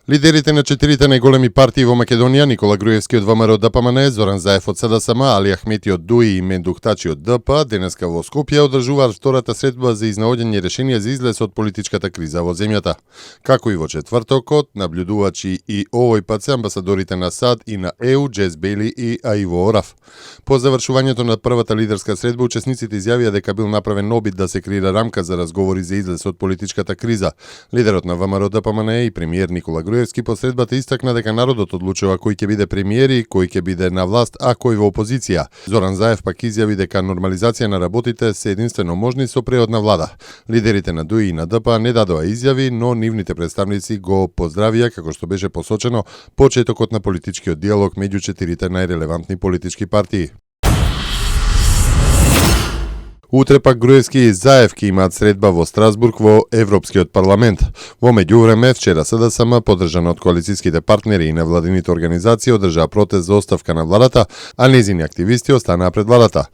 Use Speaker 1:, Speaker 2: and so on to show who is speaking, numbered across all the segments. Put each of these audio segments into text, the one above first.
Speaker 1: Лидерите на четирите најголеми партии во Македонија, Никола Груевски од ВМРО ДПМН, Зоран Заев од СДСМ, Али Ахмети од ДУИ и Мендух Тачи од ДП, денеска во Скопје одржуваат втората средба за изнаоѓање решенија за излез од политичката криза во земјата. Како и во четвртокот, наблюдувачи и овој пат се амбасадорите на САД и на ЕУ, Джес Бейли и Аиво Ораф. По завршувањето на првата лидерска средба, учесниците изјавија дека бил направен обид да се креира рамка за разговори за излез од политичката криза. Лидерот на ВМРО ДПМН и премиер Никола Груевски по средбата истакна дека народот одлучува кој ќе биде премиер и кој ќе биде на власт, а кој во опозиција. Зоран Заев пак изјави дека нормализација на работите се единствено можни со преодна влада. Лидерите на ДУИ и на ДП не дадоа изјави, но нивните представници го поздравија, како што беше посочено, почетокот на политичкиот диалог меѓу четирите најрелевантни политички партии. Утре пак Груевски и Заев ќе имаат средба во Страсбург во Европскиот парламент. Во меѓувреме, вчера СДСМ, поддржана од коалицијските партнери и невладините организации, одржаа протест за оставка на владата, а незини активисти останаа пред владата.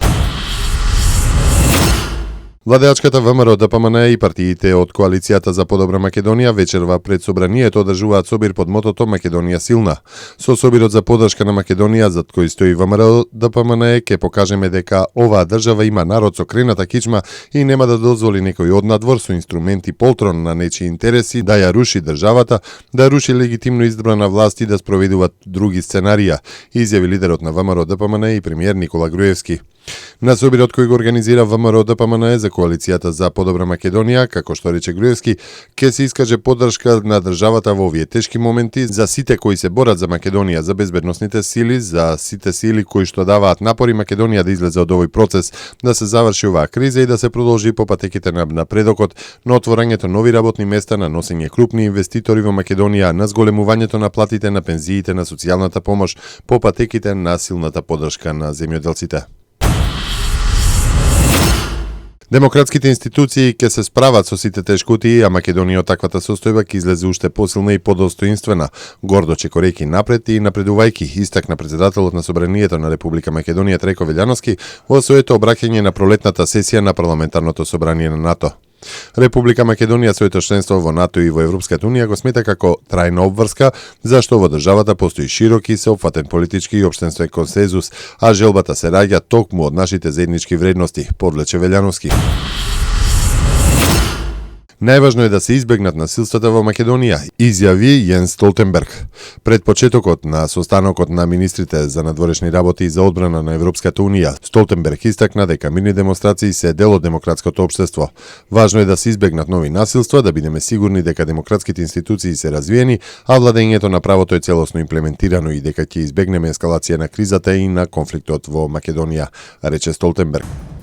Speaker 1: Владеачката ВМРО ДПМН и партиите од Коалицијата за подобра Македонија вечерва пред собранието одржуваат собир под мотото Македонија силна. Со собирот за поддршка на Македонија, зад кој стои ВМРО ДПМН, ќе покажеме дека оваа држава има народ со крената кичма и нема да дозволи некој однадвор со инструменти полтрон на нечии интереси да ја руши државата, да руши легитимно избрана власт и да спроведуваат други сценарија, изјави лидерот на ВМРО ДПМН и премиер Никола Груевски. На собирот кој го организира ВМРО ДПМН за Коалицијата за подобра Македонија, како што рече Груевски, ќе се искаже поддршка на државата во овие тешки моменти за сите кои се борат за Македонија, за безбедносните сили, за сите сили кои што даваат напори Македонија да излезе од овој процес, да се заврши оваа криза и да се продолжи по патеките на напредокот, на отворањето нови работни места, на носење крупни инвеститори во Македонија, на зголемувањето на платите, на пензиите, на социјалната помош, по патеките на силната поддршка на земјоделците. Демократските институции ќе се справат со сите тешкоти, а Македонија од таквата состојба ќе излезе уште посилна и подостоинствена, гордо чекорејќи напред и напредувајќи, истакна председателот на Собранието на Република Македонија Треко Велјановски во своето обраќање на пролетната сесија на парламентарното собрание на НАТО. Република Македонија своето членство во НАТО и во Европската унија го смета како трајна обврска, зашто во државата постои широк и сеопфатен политички и општествен консензус, а желбата се раѓа токму од нашите заеднички вредности, подлече Велјановски. Најважно е да се избегнат насилствата во Македонија, изјави Јенс Столтенберг. Пред почетокот на состанокот на министрите за надворешни работи и за одбрана на Европската унија, Столтенберг истакна дека мирни демонстрации се дел од демократското општество. Важно е да се избегнат нови насилства, да бидеме сигурни дека демократските институции се развиени, а владењето на правото е целосно имплементирано и дека ќе избегнеме ескалација на кризата и на конфликтот во Македонија, рече Столтенберг.